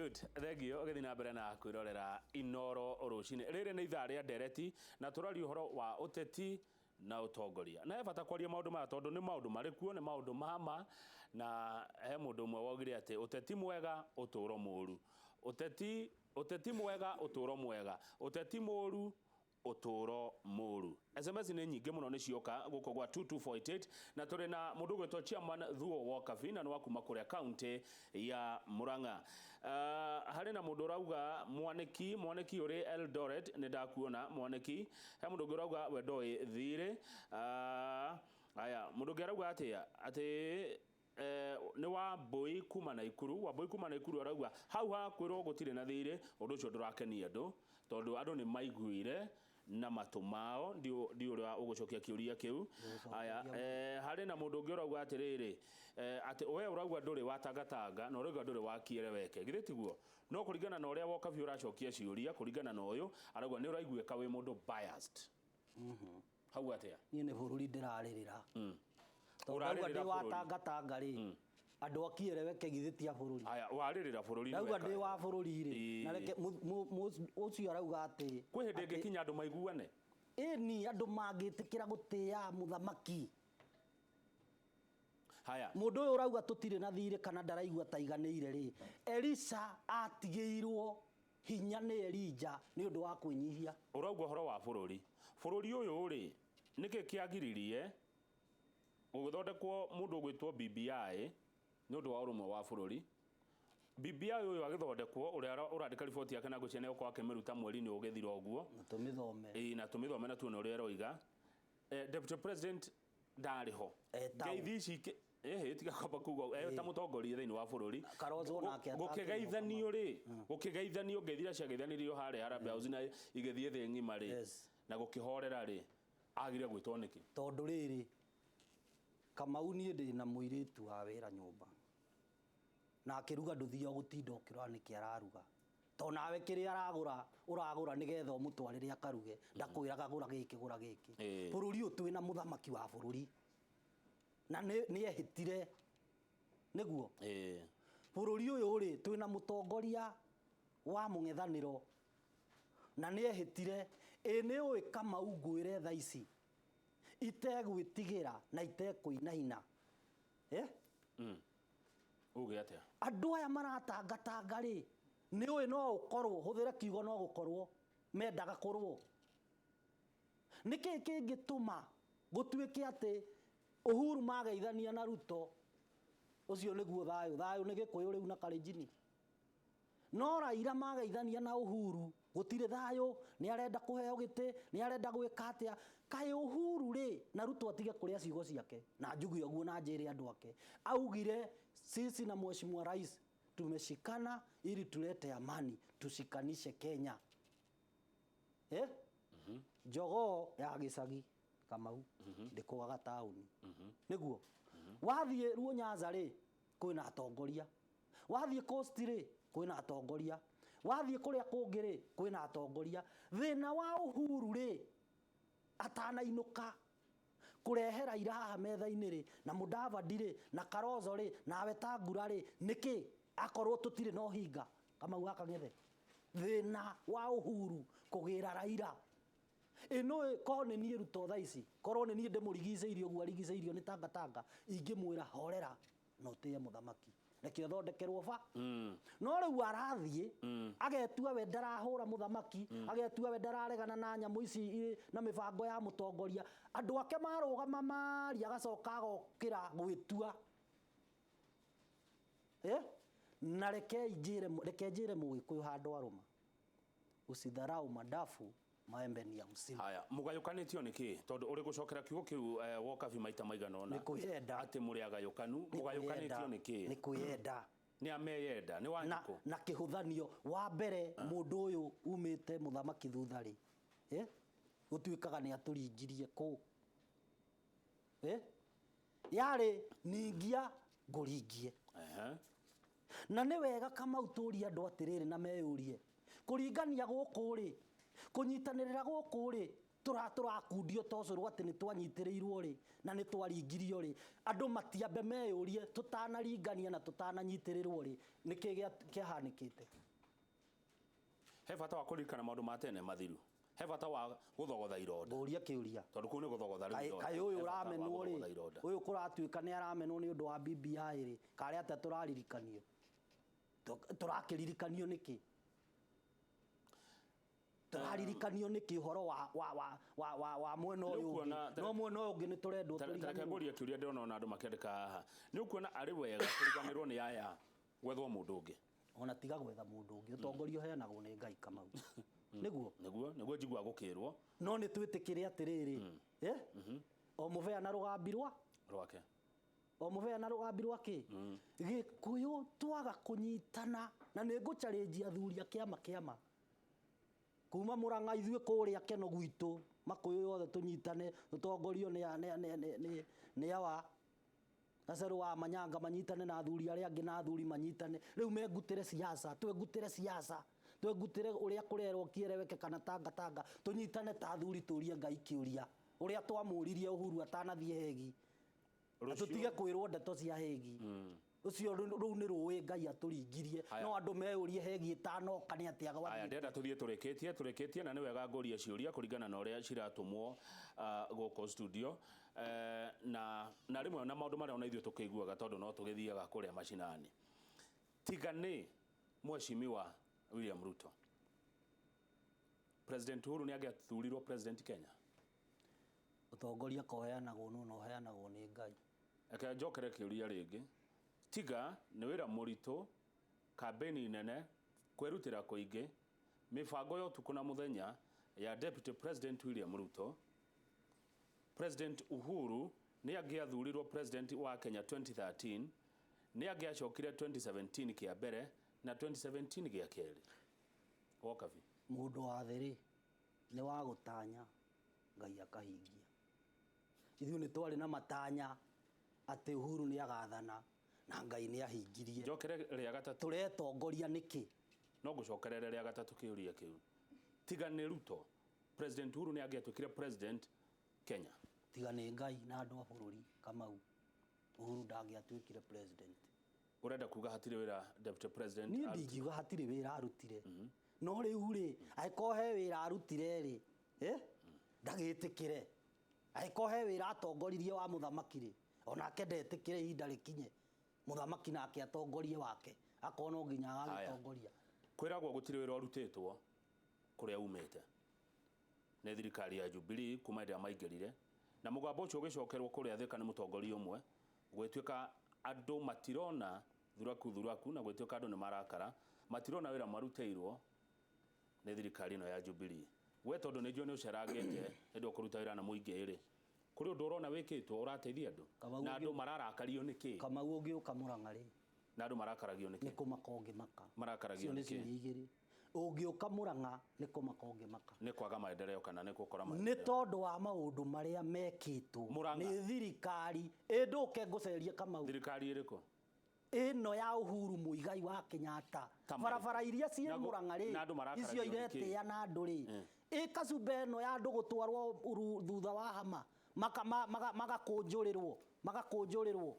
Good, thengio ũgĩthiĩ na mbere na kwĩrorera Inoro rũcinĩ. Rĩrĩ nĩ ithaa rĩa ndereti na tũraria ũhoro wa ũteti na ũtongoria. Na he bata kwaria maũndũ maya tondũ nĩ maũndũ marĩ kuo, nĩ maũndũ ma ma, na he mũndũ ũmwe waugire atĩ ũteti mwega ũtũũro mũũru. Ũteti ũteti mwega ũtũũro mwega, ũteti mũũru ũtũũro mũũru. SMS nĩ nyingĩ mũno nĩ cioka gũkũ gwa 22488 na tũrĩ na mũndũ ũgwĩtwo Chairman Thuo Wokabi na nĩ wa kuma kũrĩa kaunti ya Murang'a. Harĩ na mũndũ ũrauga Mwanĩki, Mwanĩki ũrĩ Eldoret, nĩ ndakuona Mwanĩki. He mũndũ ũngĩ ũrauga we ndoĩ thirĩ. Aya, mũndũ ũngĩ arauga atĩa? Atĩ nĩ Wambũi kuma Naikuru. Wambũi kuma Naikuru arauga hau ha kwĩrwo gũtirĩ na thirĩ, ũndũ ũcio ndũrakenia andũ tondũ andũ nĩ maiguire na matũ mao. Ndiũ ũrĩa ũgũcokia kĩũria kĩu. Aya, harĩ na mũndũ ũngĩ ũrauga atĩrĩrĩ, atĩ we ũrauga ndũrĩ wa Tangatanga na ũrauga ndũrĩ wa Kiereweke, githĩ tiguo? No kũringana na ũrĩa Wokabi ũracokia ciũria, kũringana na ũyũ arauga nĩ ũraiguĩka wĩ mũndũ biased. Hau atĩa? Niĩ nĩ bũrũri ndĩrarĩrĩra. Tondũ ndauga Ũrarĩrĩra ndĩ wa bũrũri. Tangatanga rĩ, andũ a Kiereweke githĩ ti a bũrũri? Aya, warĩrĩra bũrũri nĩ Ndauga weka ndĩ wa wega. bũrũri rĩ, Ĩĩ. na reke ũcio arauga atĩ Kwĩ hĩndĩ atĩ ĩngĩkinya andũ maiguane? Ĩni, andũ mangĩtĩkĩra gũtĩa mũthamaki. Haya. Mũndũ ũyũ ũrauga tũtirĩ na thirĩ kana ndaraigua ta aiganĩire rĩ, Elisha atigĩirwo hinya nĩ Elija nĩ ũndũ wa kwĩnyihia. Ũrauga ũhoro wa bũrũri. Bũrũri ũyũ rĩ, nĩkĩ kĩagiririe gũgĩthondekwo mũndũ ũgwĩtwo BBI nĩ ũndũ wa ũrũmwe wa bũrũri? BBI ũyũ agĩthondekwo, ũrĩa ũrandĩka riboti yake na ngwĩciria nĩ egũkorwo akĩmĩruta mweri-inĩ ũgĩthira ũguo. Na tũmĩthome. Ĩĩ, na tũmĩthome na tuone ũrĩa ĩroiga. Deputy President ndarĩ ho. Etagwo. Ngeithi ici ĩhĩ tiga kwamba kuga ta mũtongoria thĩinĩ wa bũrũri. Kalonzo onake atakĩrĩ Gũkĩgeithanio rĩ, gũkĩgeithanio ngeithi iria ciageithanirio harĩa Harambee House na igĩthiĩ thĩ ng'ima rĩ, na gũkĩhorera rĩ, agire gwĩtwo nĩkĩ? Tondũ rĩrĩ, Kamau niĩ ndĩ na mũirĩtu wa wĩra nyũmba, na akĩruga ndũthiaga gũtinda ũkĩrora nĩkĩ araruga. To nawe kĩrĩa aragũra ũragũra nĩgetha ũmũtwarĩre akaruge, ndakwĩraga gũra gĩkĩ gũra gĩkĩ. Bũrũri ũyũ twĩna mũthamaki wa bũrũri na nĩ ehĩtire nĩguo. Bũrũri ũyũ rĩ twĩna mũtongoria wa mũng'ethanĩro na nĩ ehĩtire. Ĩ nĩ ũĩ Kamau ngwĩre thaa ici itegwĩtigĩra na itekũinaina. Eh? Uge atĩa? Andũ aya maratangatanga rĩ, nĩ ũĩ no ũkorwo, hũthĩre kiugo no gũkorwo, mendaga kũrũo. Nĩkĩ kĩngĩtũma gũtuĩke atĩ Uhuru mageithania na Ruto, ũcio nĩguo thayũ, thayũ nĩ Gĩkũyũ rĩu na Kalenjin. No Raila mageithania na Uhuru, gũtirĩ thayũ, nĩ arenda kũheo gĩtĩ, nĩ arenda gwĩka atĩa. Kaĩ Uhuru rĩ, na Ruto atige kũrĩa ciugo ciake, na njuge ũguo na njĩre andũ ake. Augire sisi na Mheshimiwa Rais tumeshikana ili tulete amani, tushikanishe Kenya. Eh? Jogoo ya gĩcagi Kamau ndĩkũgaga taũni. Nĩguo. Wathiĩ Luo Nyanza rĩ, kwĩna atongoria. Wathiĩ Coast rĩ, kwĩna atongoria. Wathiĩ kũrĩa kũngĩ rĩ, kwĩna atongoria. Thĩna wa Uhuru rĩ, atanainũka kũrehe Raila haha metha-inĩ rĩ, na Mudavadi rĩ, na Kalonzo rĩ, na Wetangula rĩ, nĩkĩ? Akorwo tũtirĩ na ũhinga. Kamau wa Kang'ethe. Thĩna wa Uhuru kũgĩra Raila. Ĩ nũĩ korwo nĩ niĩ Ruto thaa ici, korwo nĩ niĩ ndĩmũrigicĩirie ũguo arigicĩirio nĩ Tangatanga, ingĩmwĩra horera na ũtĩe mũthamaki. Reke ũthondekerwo ba. No rĩu arathiĩ agetua we ndarahũra mũthamaki, agetua we ndararegana na nyamũ ici na mĩbango ya mũtongoria. Andũ ake marũgama maria agacoka agokĩra gwĩtua. Eh? Na rekei njĩre, reke njĩre mũgĩkũyũ handũ arũma. Usidharau madafu maembe ni ya msimu. Haya, mũgayũkanĩtio nĩ kĩ? Tondũ ũrĩ gũcokera kiugo kĩu Wokabi maita maigana ũna. Nĩ kwĩyenda. Atĩ mũrĩ agayũkanu, mũgayũkanĩtio nĩ kĩ? Nĩ kwĩyenda. Nĩ ameyenda, nĩ Wanjikũ? Na kĩhũthanio. Wa mbere mũndũ ũyũ umĩte mũthamaki thutha rĩ, eh? Gũtuĩkaga nĩ atũringirie kũ? Eh? Yarĩ ningia ngũringie. Na nĩ wega Kamau tũrie andũ atĩrĩrĩ na meyũrie, kũringania gũkũ rĩ, kũnyitanĩrĩra gũkũ rĩ, Tũrakundio ta ũcũrũ atĩ nĩ twanyitĩrĩirwo rĩ na nĩ twaringirio rĩ, andũ matiambe meyũrie tũtanaringania na tũtananyitĩrĩrwo rĩ, nĩkĩ kĩahanĩkĩte. He bata wa kũririkana maũndũ ma tene mathiru, he bata wa gũthogotha ironda. Ngũria kĩũria. Tondũ kũu nĩ gũthogotha rĩu Kaĩ ironda. kaĩ ũyũ He bata wa ũramenwo rĩ, gũthogotha ironda. Ũyũ kũratuĩka nĩ aramenwo nĩ ũndũ wa BBI rĩ, karĩ atĩa tũraririkanio? Tũrakĩririkanio nĩkĩ? Tũraririkanio nĩkĩ ũhoro wa mwena ũyũ ũngĩ? No mwena ũyũ ũngĩ nĩ tũrendwo Tareke tũriganĩrwo. Ngũrie kĩũria ndĩrona ona andũ makĩandĩka haha. Nĩ ũkuona arĩ wega kũriganĩrwo nĩ aya gwethwo mũndũ ũngĩ? Ona tiga gwetha mũndũ ũngĩ, ũtongoria ũheanagwo nĩ Ngai, Kamau. Nĩguo? Nĩguo njiguaga gũkĩrwo. No nĩ twĩtĩkĩre atĩrĩrĩ, eh? O mũbea na rũgambi rwa rwake. O mũbea na rũgambi rwake. Gĩkũyũ twaga kũnyitana, na nĩ ngũcarĩnjia athuri a kĩama kĩama kuma Mũrang'a, ithuĩ kũrĩa Keno gwitũ Makũyũ yothe tũnyitane, tũtongorio nĩ awa Gacerũ wa Manyanga, manyitane na athuri arĩa angĩ, na athuri manyitane rĩu mengutĩre siasa, twengutĩre siasa, twengutĩre ũrĩa kũrerwo kiereweke kana tangatanga, tũnyitane ta athuri, tũrie Ngai kĩũria ũrĩa twamũririe Uhuru atanathiĩ Hegi na tũtige kwĩrwo ndeto cia Hegi ũcio. Rũu nĩ rũĩ Ngai atũringirie. Haya. No andũ meyũrie Hegi ĩtanoka nĩ atĩa Aya, gwathiĩte. Ndĩrenda tũthiĩ tũrĩkĩtie na nĩ wega ngũrie ciũria kũringana na ũrĩa ciratũmwo gũkũ studio. Na rĩmwe na maũndũ marĩa ona ithuĩ tũkĩiguaga tondũ no tũgĩthiaga kũrĩa macinani. Tiga nĩ Mheshimiwa William Ruto, President Uhuru nĩ angĩathurirwo president Kenya? Ũtongoria koheanagwo nũ na ũheanagwo nĩ Ngai. Reke njokere kĩũria rĩngĩ. Tiga nĩ wĩra mũritũ, kambĩni nene, kwĩrutĩra kũingĩ, mĩbango ya ũtukũ na mũthenya ya Deputy President William Ruto, President Uhuru nĩ angĩathurirwo president wa Kenya 2013, nĩ angĩacokire 2017 kĩa mbere na 2017 gĩa kerĩ? Wokabi. Mũndũ wa thĩ rĩ, nĩ wa gũtanya Ngai akahingia. Ithuĩ nĩ twarĩ na matanya atĩ Uhuru nĩ agathana na Ngai nĩ ahingirie. Njokere rĩa gatatũ. Tũretongoria nĩkĩ? No ngũcokerere rĩa gatatũ kĩũria kĩu. Tiga nĩ Ruto, President Uhuru nĩ angĩatuĩkire president Kenya? Tiga nĩ Ngai na andũ a bũrũri, Kamau, Uhuru ndangĩatuĩkire president. Ũrenda kuga hatirĩ wĩra Deputy President Niĩ arutire? Ndingiuga hatirĩ wĩra arutire, no rĩu rĩ, angĩkorwo he wĩra arutire rĩ, eh? Ndagĩtĩkĩre. Angĩkorwo he wĩra atongoririe wa mũthamaki rĩ, onake ndetĩkĩre ihinda rĩkinye mũthamaki nake atongorie wake, akorwo no nginya agagĩtongoria. Kwĩragwo gũtirĩ wĩra ũrutĩtwo kũrĩa umĩte nĩ thirikari ya Jubilee kuma hĩndĩ ĩrĩa maingĩrire, na mũgambo ũcio ũgĩcokerwo kũrĩa Thika nĩ mũtongoria ũmwe, gũgĩtuĩka andũ matirona thuraku thuraku, na gũgĩtuĩka andũ nĩ marakara, matirona wĩra marutĩirwo nĩ thirikari ĩno ya Jubilee. We tondũ nĩ njũĩ nĩ ũcerangĩte hĩndĩ ũkũruta wĩra na mũingĩ rĩ, kũrĩ ũndũ ũrona wĩkĩtwo ũrateithia andũ? Kamau, Na andũ mararakario nĩ kĩ? Kamau, ũngĩũka Mũrang'a rĩ, Na andũ marakaragio nĩ nĩ kĩ? kũmaka ũngĩmaka. Marakaragio Icio nĩ nĩ kĩ? ciũria igĩrĩ. Ũngĩũka Mũrang'a nĩ kũmaka ũngĩmaka. Nĩ kwaga maendeleo kana nĩ gũkora Nĩ maendeleo? tondũ wa maũndũ marĩa mekĩtwo Mũrang'a. nĩ thirikari ĩndũke ngũcerie, Kamau. Thirikari ĩrĩkũ? Ĩno ya Uhuru Muigai wa Kenyatta. Ta Barabara iria ciĩ Mũrang'a rĩ, Na andũ marakaragio icio nĩ kĩ? iretĩa na andũ rĩ, ĩ kacumba ĩno ya andũ gũtwarwo thutha wa hama magakũnjũrĩrwo magakũnjũrĩrwo.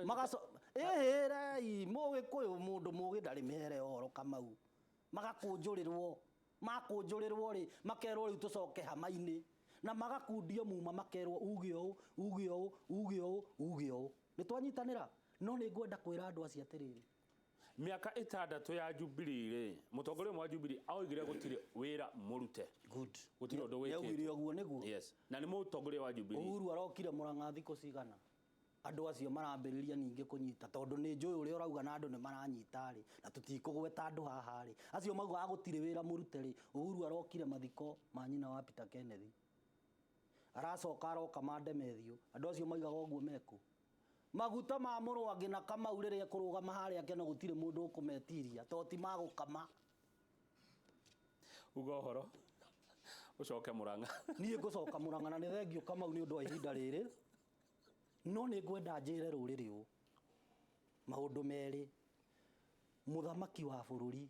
Magaco ĩhĩrei mũgĩkũyũ, mũndũ mũgĩ ndarĩ mĩhere ũhoro, Kamau. Magakũnjũrĩrwo, makũnjũrĩrwo rĩ, makerwo rĩu tũcoke hama-inĩ, na magakundio muma, makerwo uge ũũ, uge ũũ, uge ũũ, uge ũũ. Nĩ twanyitanĩra, no nĩ ngwenda kwĩra andũ acio atĩrĩrĩ. Mĩaka 6 ya Jubilee rĩ, mũtongoria ũmwe wa Jubilee oigire gũtirĩ wĩra mũrute. Good. Gũtirĩ ũndũ wĩkĩtwo. Nĩaugire ũguo nĩguo? Yes, na nĩ mũtongoria wa Jubilee. Uhuru arokire Mũrang'a thikũ cigana? Andũ acio marambĩrĩria ningĩ kũnyita, tondũ nĩ njũĩ ũrĩa ũrauga na andũ nĩ maranyita rĩ, na tũtikũgweta andũ haha rĩ, acio maugaga gũtirĩ wĩra mũrute rĩ. Uhuru arokire mathiko ma nyina wa Peter Kenneth, aracoka aroka ma Ndemethio. Andũ acio maigaga ũguo meku maguta ma mũrũangĩ na Kamau rĩrĩa ekũrũgama harĩa Keno, gũtirĩ mũndũ ũkũmetiria to ti magũkama. Uga ũhoro ũcoke Mũrang'a. Niĩ ngũcoka Mũrang'a na nĩ thengio, Kamau, nĩ ũndũ wa ihinda rĩrĩ, no nĩ ngwenda njĩre rũrĩrĩ ũũ maũndũ merĩ. Mũthamaki wa bũrũri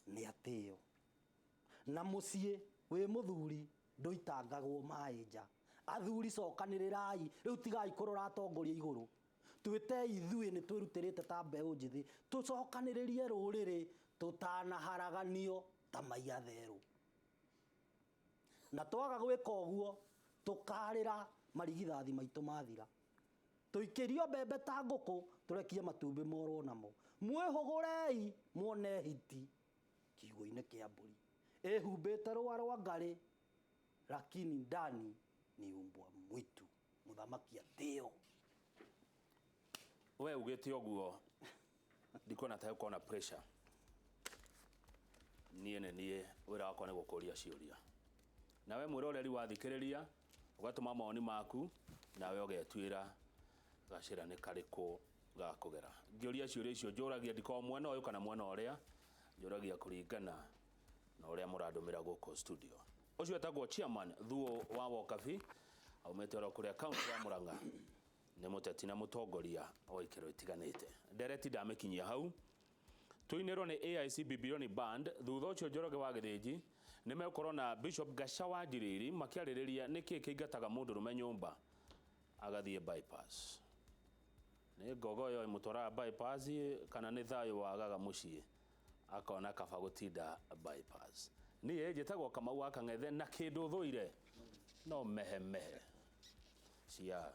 nĩ atĩo na mũciĩ wĩ mũthuri. Ndũitangagwo maĩ nja. Athuri cokanĩrĩrai, rĩu tigai kũrora atongoria igũrũ. Twĩtei ithuĩ nĩ twĩrutĩrĩte ta mbeũ njĩthĩ, tũcokanĩrĩrie rũrĩrĩ tũtanaharaganio ta mai atherũ. Na twaga gwĩka ũguo, tũkarĩra marigithathi maitũ mathira. Tũikĩrio mbembe ta ngũkũ, tũrekie matumbĩ morwo namo. Mwĩhũgũrei muone hiti kiugũ-inĩ kĩa mbũri. Ĩhumbĩte rũa rwa ngarĩ, lakini ndani ni umbwa mwitu. Mũthamaki atĩo. We ugĩte ũguo ndikuona ta gũkorwo na pressure. Niĩ nĩ niĩ wĩra wakwa nĩ gũkũria ciũria. Nawe mwĩroreri wathikĩrĩria ũgatũma mawoni maku nawe ũgetuĩra gacĩra nĩ karĩkũ ga kũgera. Ngĩũria ciũria icio njũragia ndikoragwo mwena ũyũ kana mwena ũrĩa, njũragia kũringana na ũrĩa mũrandũmĩra gũkũ studio. Ũcio etagwo chairman Thuo wa Wokabi aumĩte oro kũrĩa kaunti ya Murang'a, nĩ mũteti na mũtongoria wa ikĩro itiganĩte. Ndereti ndamĩkinyia hau. Tũinĩrwo nĩ AIC Bibioni Band. Thutha ũcio Njoroge wa Gĩthĩnji nĩ megũkorwo na Bishop Gaca wa Njiriri makĩarĩrĩria nĩkĩ kĩingataga mũndũrũme nyũmba agathiĩ bypass. Nĩ ngogo ĩyo ĩmũtwaraga bypass kana nĩ thayũ wagaga mũciĩ akona kaba gũtinda bypass. Niĩ njĩtagwo Kamau wa Kang'ethe na kĩndũ thũire no mehemehe cia.